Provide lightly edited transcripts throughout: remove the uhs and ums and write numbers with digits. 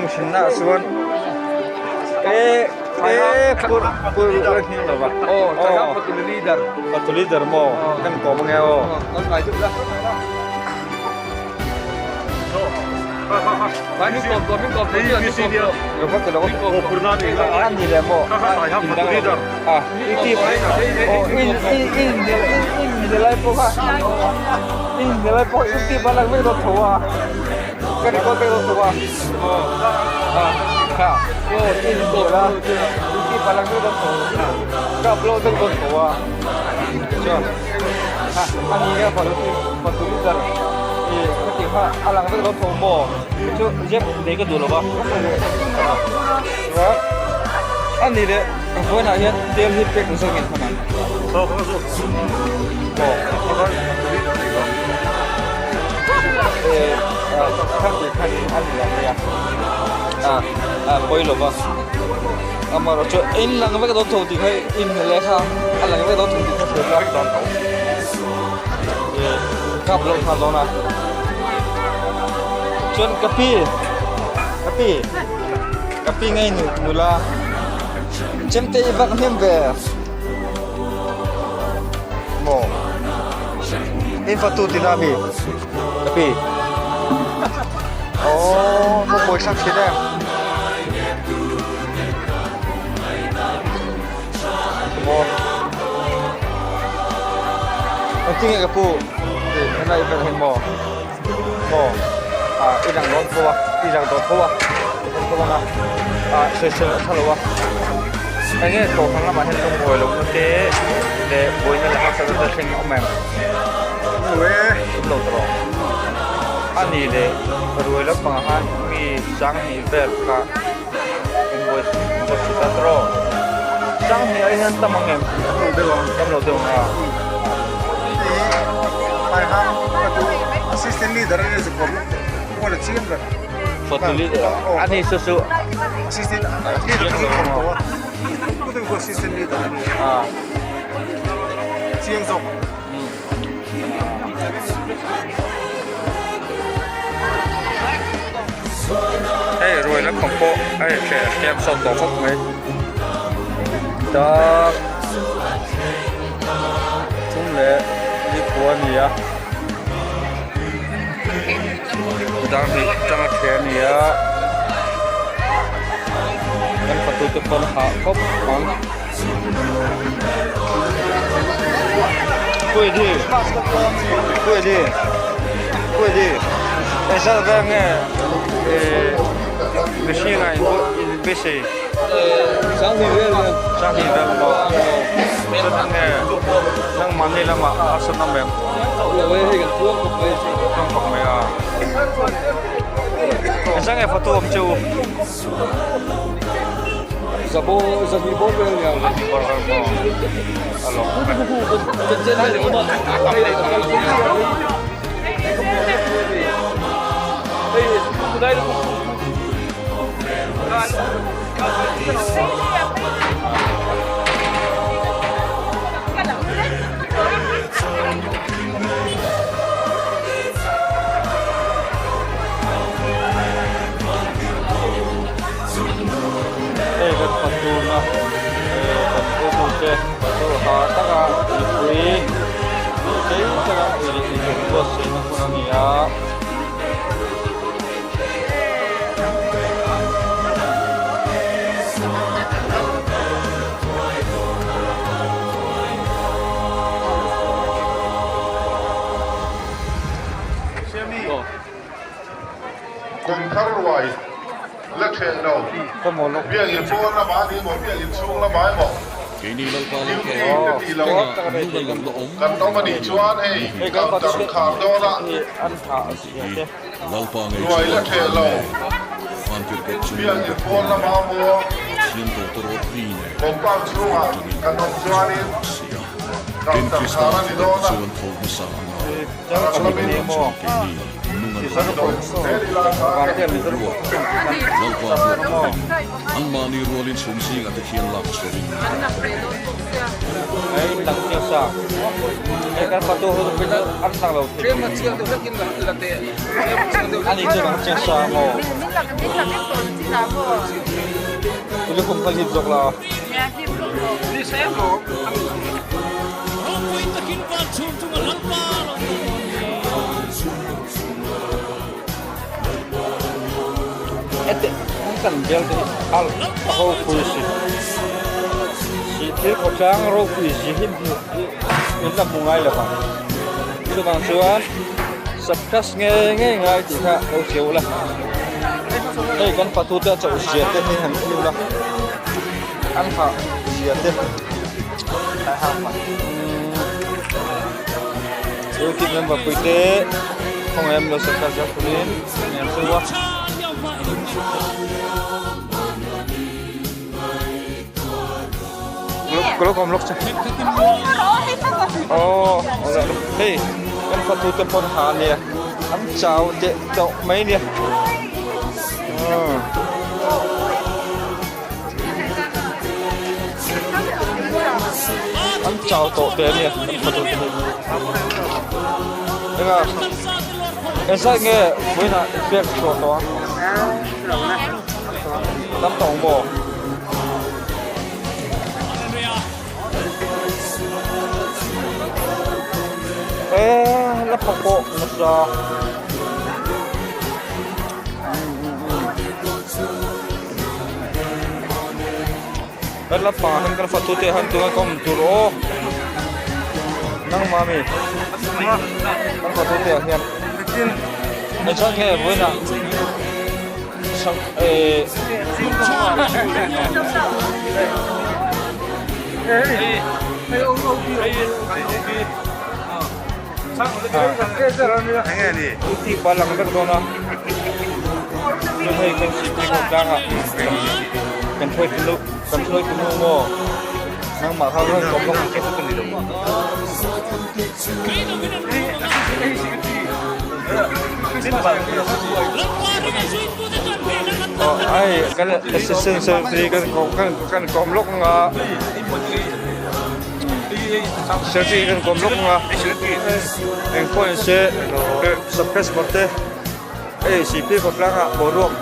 hmu thin naah chuan e e pur pur la nghing lo va aw fatu leader fatu leader maw kan kawm ange aw kan ngai deuh la A lang vek dawn tho maw chu zep nei ka duh lo va chuan a ni leh vawiinah hian tel hi pek zawk in hman ang aw kha ti khan a ni ang mai a a pawi lo va amaherawhchu in lang vek dawn tho tih kha in lehkha a lang vek dawn tho tih kha hriat a. Kap loh kha dawn a chuan ka pi ka pi ka pi ngei nu nula chemte i vak hnem ve maw in fatu tina mi ka pi oh maw pawisa thin em Maw Engtin nge ka pu tih helai vel hi maw maw ah i lang dawn tho a i lang dawn tho a i lang tho ang a ah sawisel a tha lo a eng nge kohhran lamah hian lungawi lohna te leh buaina leh harsatna te thleng a awm em awm lo tawh a ni leh ruai lampangah khan mi sanghnih vel kha. Sanghnih ah hian tam ang em? Tam lo deuh ang a. Assistant leader a ni chu kawm pawn a chiang ber. Fatu leader a ni chu chu. Assistant leader chu kawm tawh a. Putin khu assistant leader a ni. Chiang zawk. Hei ruai lampang pawh a inhre hriam sawt tawh khawp mai dar thum leh lipua a ni a dar hnih atanga ṭhe a ni a kan fatute pawn hah khawp ang. Puidi Puidi Puidi engzat vel nge mihring ah in beisei Sanghnih vel maw chuan enge nangmahni lamah a sawn awm em tluang khawp mai a engzat nge photo awm che u. Zabo zabi bawr vel nia. Zabi bawr vel maw a lawm Hei kan patuna kan hotute chu ha taka mipui chei taka inbuatsaihna hun a ni a. Kum thar ruai la ṭheh lo, biakinn pawn lamah a ni maw, biakinn chhung lamah emaw, duty te tih lo kan awm a nih chuan hei counter khar dawn a, ruai la ṭheh lo, biakinn pawn lamah maw, compound chhungah kan awm chuanin counter khar a ni dawn a. Hei in lang chiang sa. Hei kan fatu ho pawh chu an lang lo thei. Ani chu lang chiang sa maw? Lukhum kha hlip zawk la. Ete kan bel te hi al a ropui si si thil khawtlang ropui zi hi hmuh hi in la hmu ngai lo vang chuvang chuan subclass nge nge ngai tih kha lo hriau la hei kan fatu te a chauh zia te hi han hmu la an hah zia te Youtube member pui te khawngaih em lo subscribe zel turin ka ngen chu a. Ka lo kawm lawk che. Aw hei kan fatu te pawn ha ania an chau teh tawh mai ania. An chau tawh teh ania kan fatu te hi. Enga engzat nge vawiinah pek chhuah tawh a? Tam tawh ang maw? E la phawk pawh nasa. Kan la pangah hian kan fatu te han tunga ka awm tur aw nangmah mi kan fatu te ah hian engzat nge vawiinah eh Uti pa lang vek dawn a chuan hei kan sih phei kawt tlangah kan hruai tunu kan hruai tunu maw nangmah kha rawn kawm lawk ang che. Aw hei kan assistant secretary kan kawm kan kawm lawk ang a. Selfie kan kawm lawk ang a eng pawh in se suppress bawk te hei sihphir kawt tlangah boruak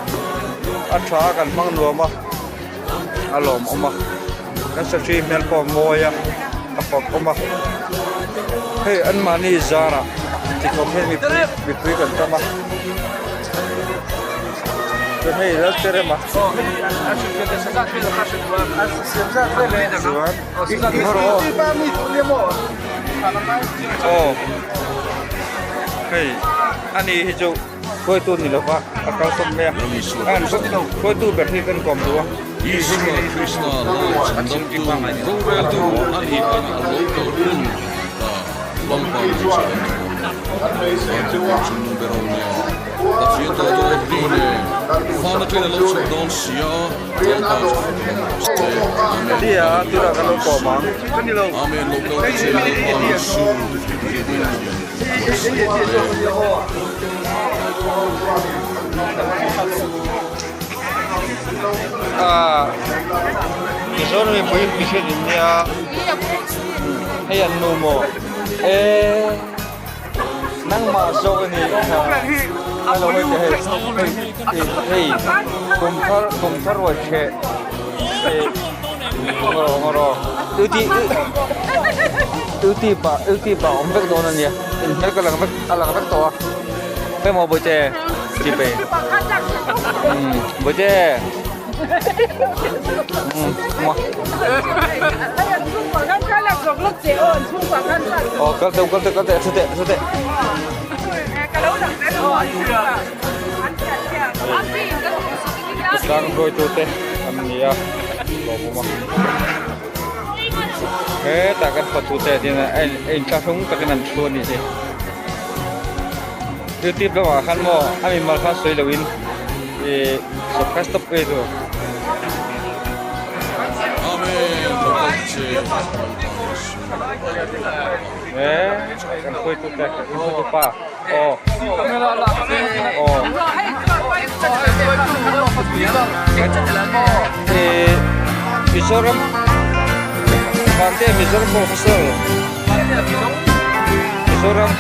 a tha a kan hmang nuam a a lawmawm a kan selfie hmel pawh a mawi a a fak awm a hei anmahni zarah tikhawp hian mipui kan tam a. Chuan hei lal te rem a. Chuan aw hei ani hi chu hruaitu ni lova a kal sawm mai a an hruaitu ber hi kan kawm duh a. Isua Krista lal chhandamtu roreltu a nih ang a lo kal hun ta Lalpa ngaihsak an ni dawn a. Vantirhkoh chung ber aw nen, Pathian tawh dawn ri nen, Van atangin a lo chhuk dawn si a, Lalpa chu fak awm rawh se. Amen. Amen. Lo kal ta che Lalpa Isu, Ropui in Mizoram mipui mihring in nia hei an nu maw eee nangmah zawk a ni hello hei te hei hei hei kum thar kum thar ruai ṭheh eh ngaw ngaw rawh duty duty pah duty pah awm vek dawn a nia inhmel ka lang vek a lang vek tawh a hei maw bawihte chibai umm bawihte. Aw kal teh kal teh kal teh thu teh thu teh. Tlang hruaitu te an ni a lawmawm a hetah kan fatu te tin a inthlahrung takin an thu a nih hi youtube lamah khan maw a mimal khan sawi loin. Ih surprise tawp ei tur. Eh kan khawi tu te kan khawi tu pa aw aw eh Mizoram. Vantea Mizoram Professor. Mizoram.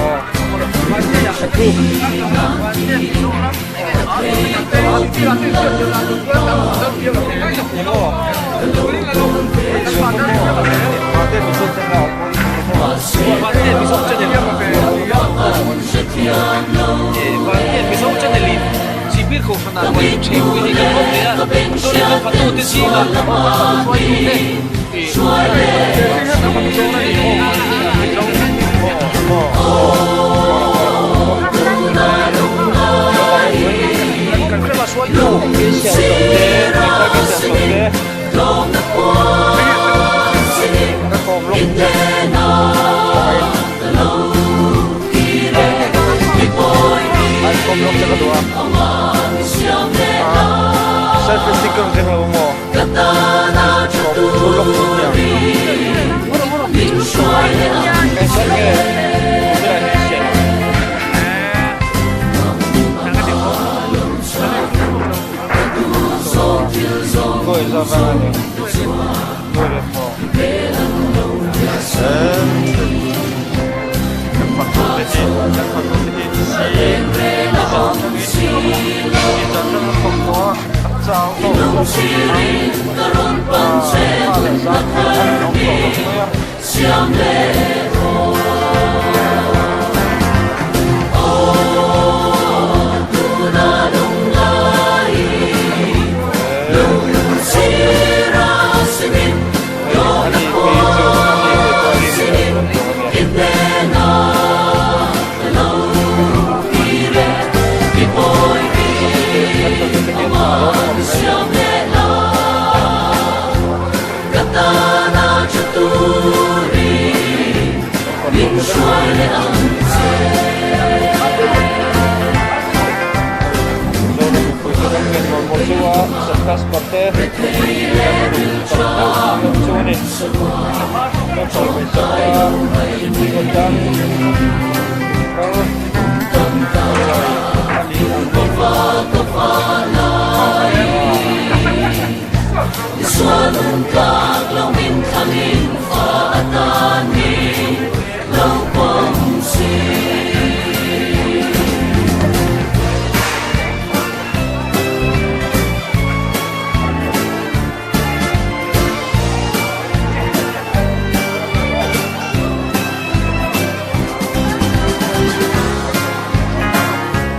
Aw. Approve. Ni maw? Vantea Mizo channel Vantea Mizo channel. Vantea Mizo channel in Sihphir kohhran ah ruai thei pui hi kan awm leh a, chuan kan fatu te zingah kan fatu hruaitu te ih kan hrema hruaitu Selfie stick ka keng lo maw? Thu lawk chu nia. Eng nge tunah hian hriat? Kawi za vang a ni. Kawi le maw? Kan fatu te hi kan fatu te hi si i zan tangin i zan tang a thawk tawh a a chau tawh khawp ang a leh zan te a rinawm tawh lo mai a.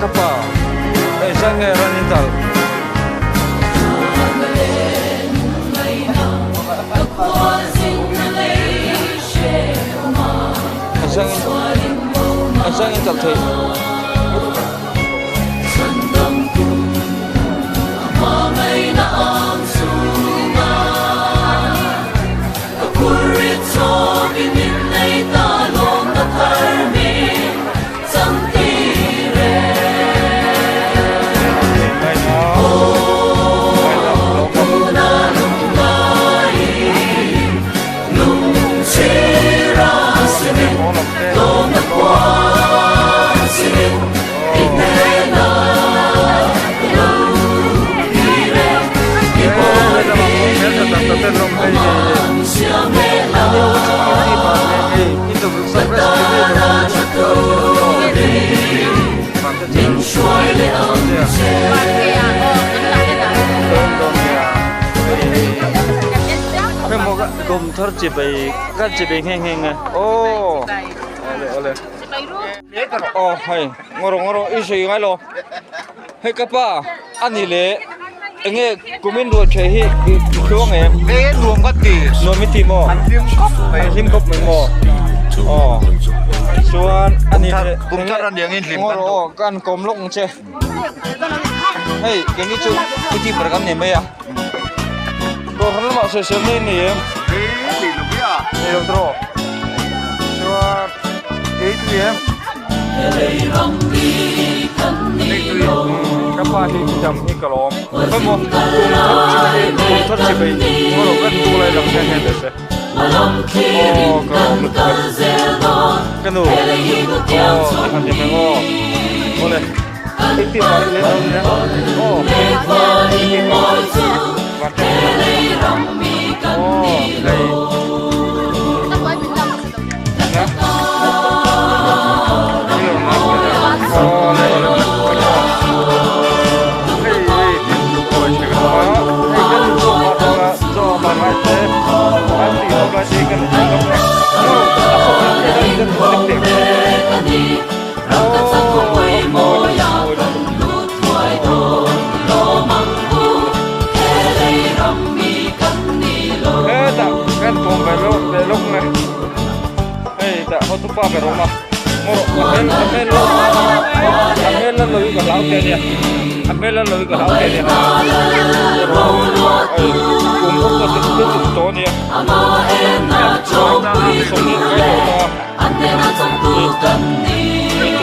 Ka pa, hei zan nge rawn in kal? A zang in kal thei. Kum thar chibai kan chibai nghe nghe nghe. Ô. Ole ole. Ô hay, ngoro ngoro i sui ngai lo. Hei ka pa, ani le enge kumin rual the hi i thluang em? E nuam ka ti. Nuam i ti maw? An hlim khawp mai. An hlim khawp mai maw? Aw. Chuan ani le Kum thar an liang in hlim kan duh. Aw kan kawm lawk ang che. Hei keini chu i ti ber kan nei mai a. Kohhran lamah sawisel na in nei em? Ei nei lo mai a. Nei lo tawh. Chuan ei tui em? Ka pa hi dam hi ka lawm. Khawimaw kum thar chi kum thar chi bai ngaw lo kan tu lai lam hian hei ta se. Aw ka lawm lutuk e. Ka nu aw ti han ti hmang aw. Awle. Engtin mah i leh dawn nia. Aw. Engtin mah. Hetah kan tuam ve lawk ve lawk mai hei tah hotupa ber awm a maw a hmel a hmel lo a hmel la lo hi ka hlau teh ania a hmel la lo hi ka hlau teh ania hei kum upa lutuk tawh ania sawmhnih kai tawh tawh a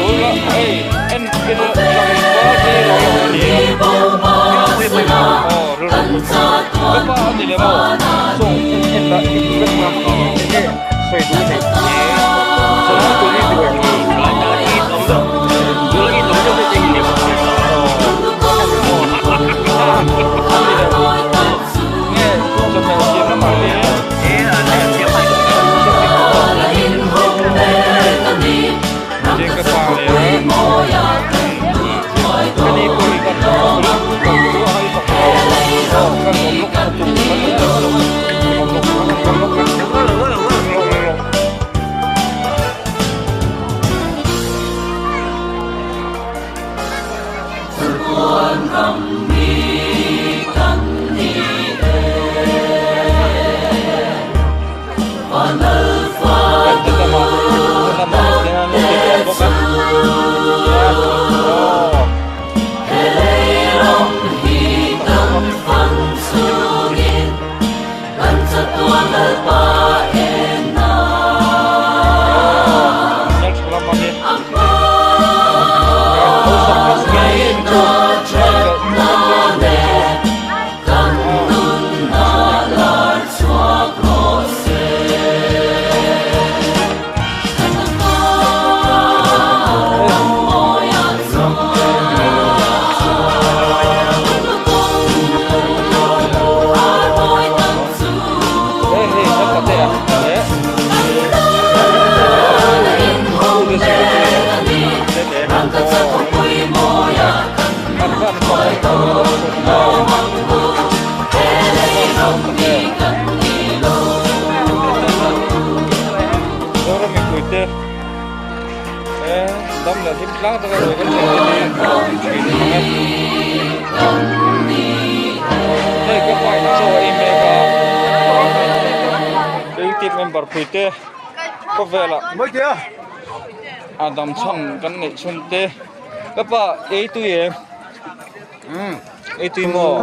tuna hei en en tlangval te lo lang a ni a aw rilru ka pa a ni lem aw sawng en en lah en vek la enge sawi duh nei sawi tur hi duh em nge chawhmeh siam lamah te Cheng ka pa leh a ka ni pawh hi kan kan awm lawk a tum kan awm lawk kan awm lawk kan lawk lawk. Zoram mipuite dam leh hlim tlang taka ruai kan thlen te hi a awm thin ang e. Hei ka pa in chaw a ei mek a, Youth member puite khawvelah a dam chhan kan neih chhun te ka pa ei tui em? Ei tui maw?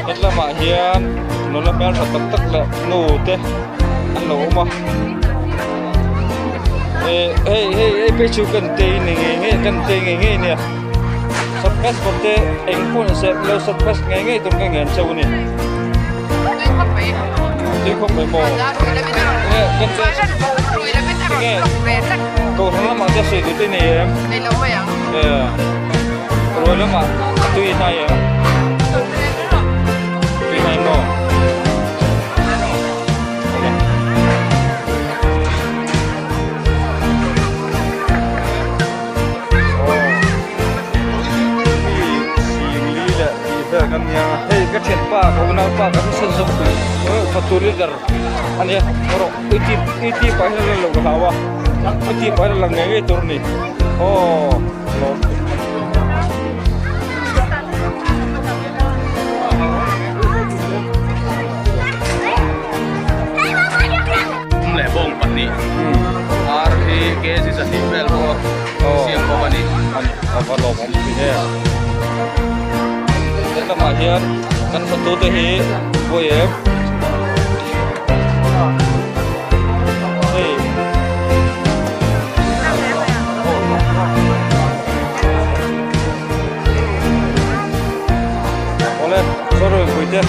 Hetlamah hian nula hmeltha tak tak leh nu te an lo awm a eh hei hei hei phei chu kan tei ni ngei ngei kan tei ngei ngei nia. Surprise bawk te eng pawh ni se lo surprise ngei ngei tur ka ngen cheu a ni. Tui khawp mai. Tui khawp mai maw? Nge kan che nge kohhran lamah te sawi duh te nei em? Nei lo mai ang. Eh ruai lamah tui hnai em? Tui hnai maw? Hei ka thianpa ka unaupa ka hriat zawk tur fatu leader a nia erawh i ti pah hian a lo ka hlau a i ti pah hian a lang ngei ngei tur a ni aw lawm. Leh bawng pahnih ar hi kg zahnih vel pawh siam bawk a ni. A va lawmawm thin e. Helamah hian kan fatu te hi buai em. Hei. Awle, sorry puite.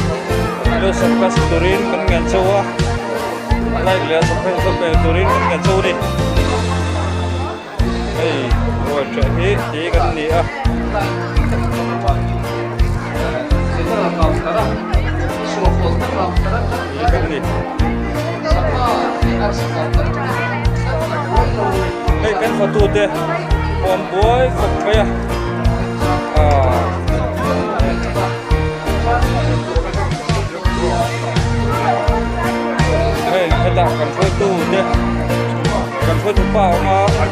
Lo subscribe turin kan ngen chauh a, like leh subscribe pawh pe turin kan ngen chauh a ni. Hei ruai ṭheh hi tih kan ni a. Tih kan ni. Hei kan fatute pawh an buai khawp mai a. Aaa. Hei hetah kan hruaitu te kan hruaitu pa a awm a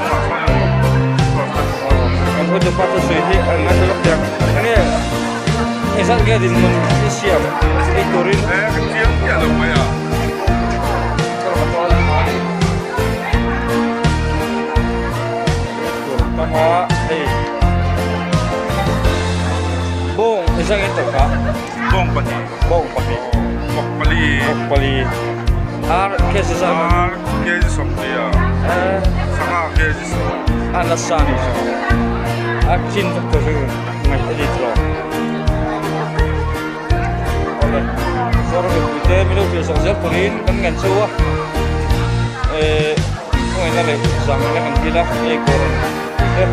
kan hruaitu pa thusawi hi an ngaithla lawk thei ang enge engzat nge dinhmun i siam ei turin tur a hei bawng engzat nge tawlh kha. Bawng pahnih. Bawng pahnih. Vawk pali. Vawk pali. Ar kg zat. Ar kg sawmhnih a. Sangha kg sawm. A nasa ni chu. A chin vek tur hi ngaih a ni tawh. Awle. Zoram mipui te milo thlir zawk zel turin kan ngen chu a. Eh khawngaihna leh zangna kan dil a hei kawr te.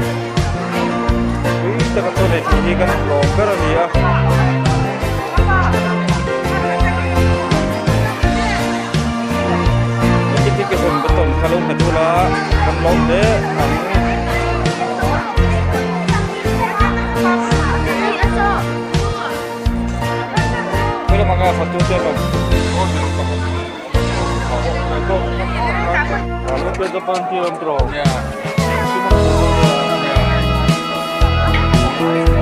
Tui taka chaw nei thei hi kan hlawm ber a ni a. Notification button kha lo hmet ula kan lawm hle ang. Hei lamah nga fatu te an awm.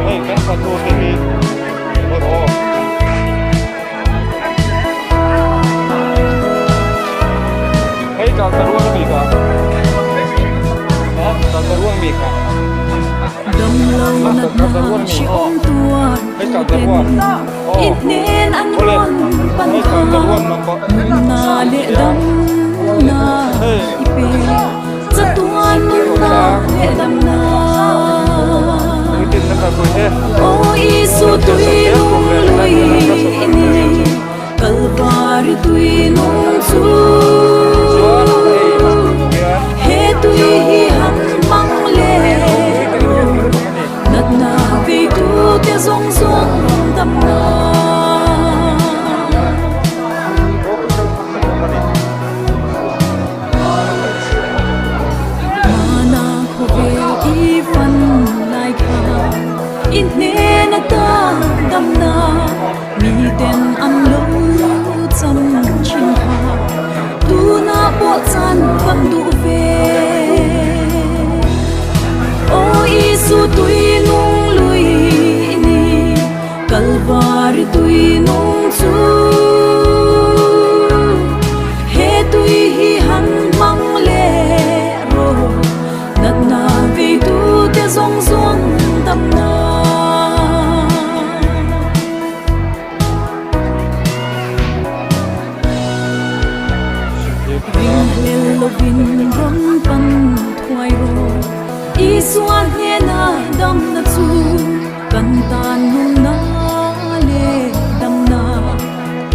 Hei kan fatu te hi aw. Hei kangkaruang a mi kha. Kangkaruang a mi kha. Kangkaruang a mi Hei kangkaruang. I hnen an rawn pan kha nunna leh damna i pe chatuan nunna leh damna. Aw Isu tui nung lui i ni Kalvari tui nung chu he tui hi han hmang leh rawh. Natna veitute zawng zawng damna. Mana khawvel i fan lai kha i hnen ata damna miten an lo cham thin kha tunah pawh chan kan duh ve. Aw Isu tui nung lui i ni, Kalvari tui nung chu. He tui hi han hmang leh rawh, natna veitute zawng zawng damna. Ringhlel lovin rawn pan thuai rawh, Isua hnena damna chu kan tan nunna leh damna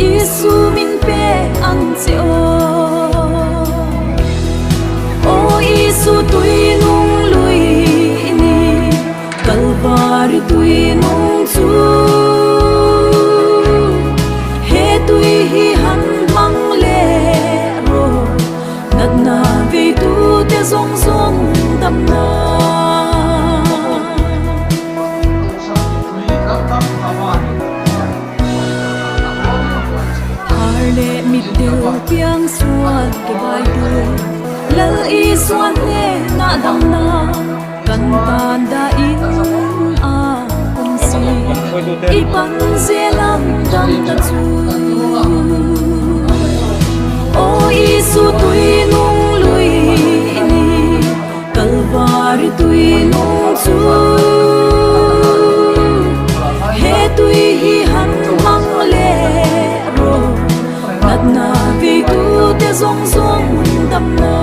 Isu min pe ang che aw. Aw Isu tui nung lui i ni, Kalvari tui nung chu. He tui hi han hmang leh rawh, natna veitute zawng zawng damna. Har leh mitdel piang sual ke baite, Lal Isua hnenah damna kan tan dahin a awm si. I pan zel ang damna chu. Aw Isu tui nung lui i ni, Kalvari tui nung chu. He tui hi han hmang leh rawh, natna veitute zawng zawng damna.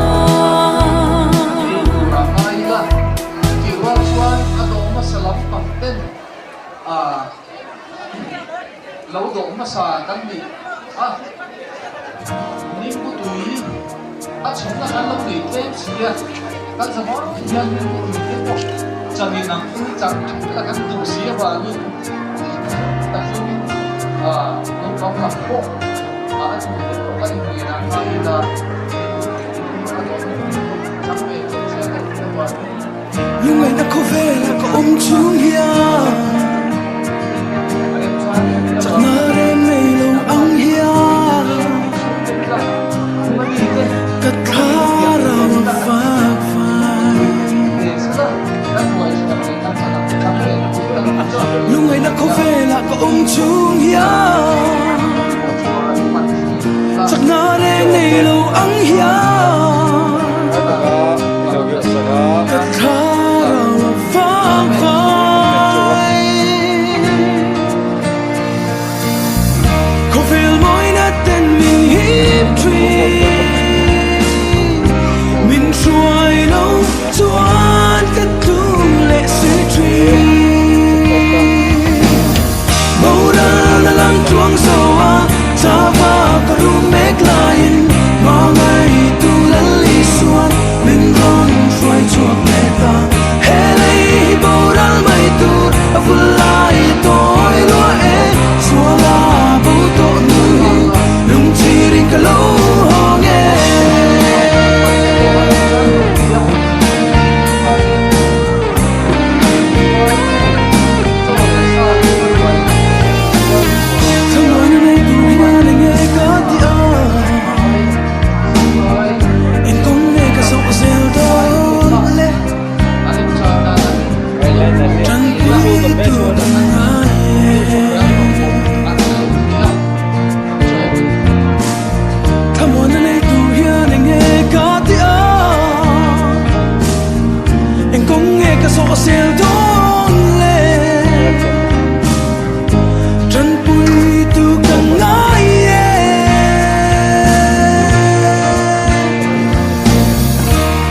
Lo dawh hmasa kan nih A, nimbu tui a chhawmna kan lo nei tlem si a, kan zavai hian nimbu tui te pawh chan in ang in chan thut a kan duh si avangin takin naupang lam pawh a duh leh pawh kan inngei dan nghal ila nimbu tui a dawn chang ve thei zel a nih avangin. Lungngaihna khawvela ka awm chung hian Chakna reng nei lo ang hian Ka thlarau a fak fai Lungngaihna khawvela ka awm chung hian Chakna reng nei lo ang hian Ka thlarau a vang fai Khawvel mawina ten min hip thin Min hruai lo chuan ka tlum leh si thin Boral a lang tluang zo a, chava ka rum mek laiin Hmangaihtu Lal Isuan min rawn hruai chhuak leh ta. He lei hi boral mai tur a vul lai tawi lua e, suala bo tawh nu hi lungchhirin ka lo hawng e. Thlamuana nei tur hian eng nge ka ti a, engkawng nge ka zawh zel dawn le? Tanpui tur kan ngai e. Thlamuana nei tur hian eng nge ka ti a, engkawng nge ka zawh zel dawn le? Tanpui tu ka ngai e.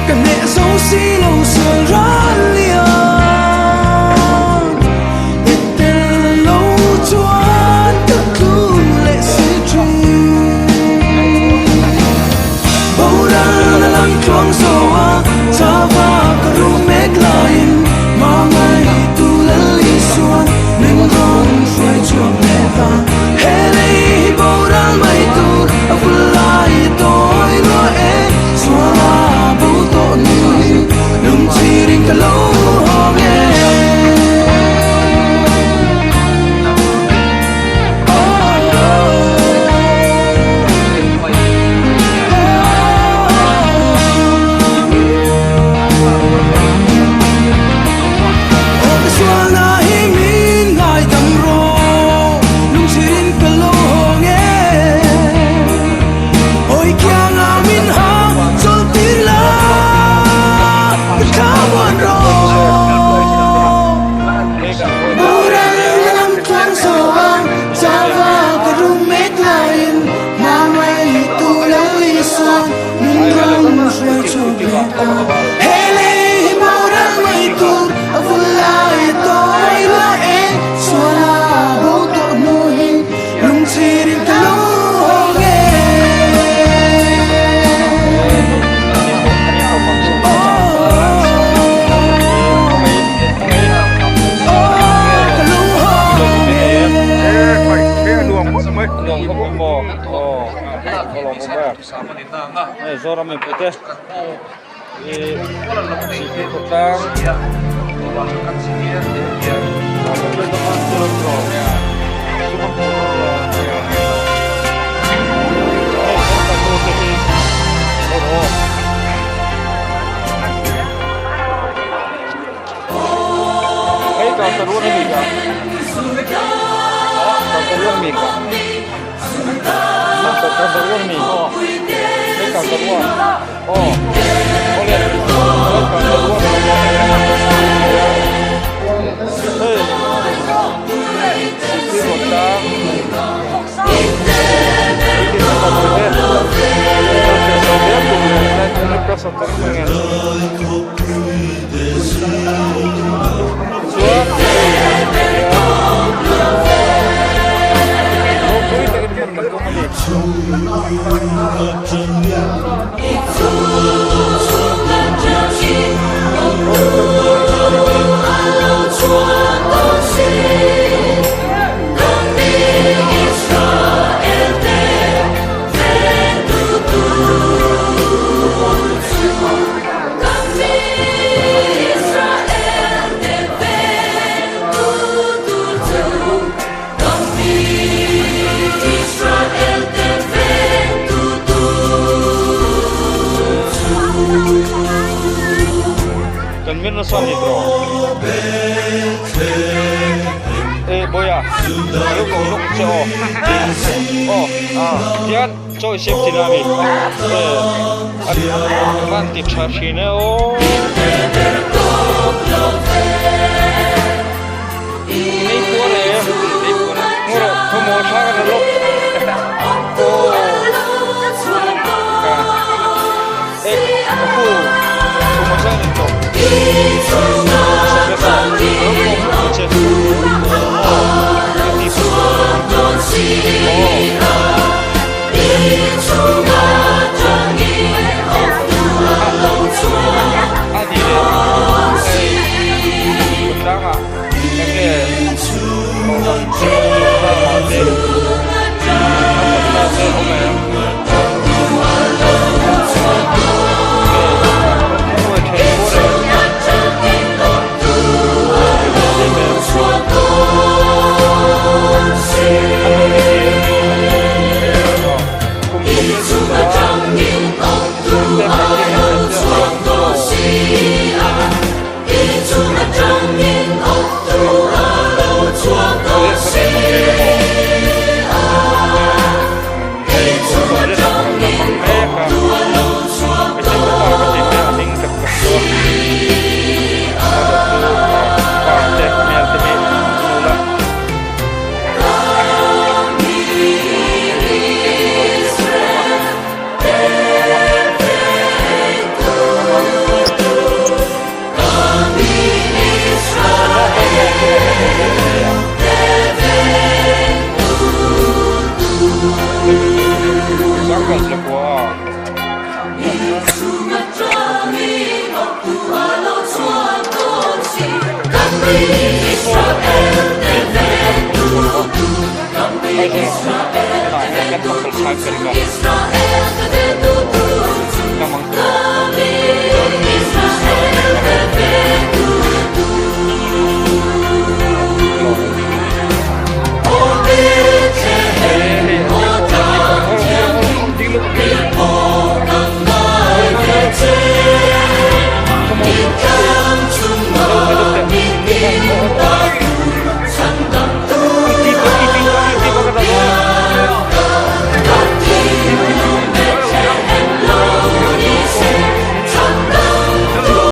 Ka hneh zo si lo sual ral lian I tel lo chuan ka tlum leh si thin Boral a lang tluang zo a chava ka rum mek laiin Hmangaihtu Lal Isuan min rawn hruai chhuak leh ta He lei hi boral mai tur a vul lai tawi lua e Suala bo tawh nu hi lungchhirin ka lo hawng e. Aw ka sualna hi min ngaidam rawh, lungchhirin ka lo hawng e. Awi kianga min ha chawlhtir la, ka thlamuan rawh. Boral lam tluang zo a, chava ka rum mek laiin, Hmangaihtu Lal Isuan min rawn hruai chhuak leh ta. He lei hi boral mai tur a vul lai tawi lua e, suala bo tawh hnu hi lungchhirin ka lo hawng e. Zoram mipuite i Sihpui khawtlang Hei Kantaruan a ni ka Kantaruan mi ka Kantaruan mi Hei Kantaruan aw awle Kantaruan hei Sihpui khawtlang Kan mir nasa ni tro. E boya, lo ko lok che o. O, tian chaw i siam thin a mi. E, an van ti tha thin e o. Nei puar e, ngu rawh thawmhaw thla ka la lawk. Aw, e ka pu thawmhaw thla ni tawh.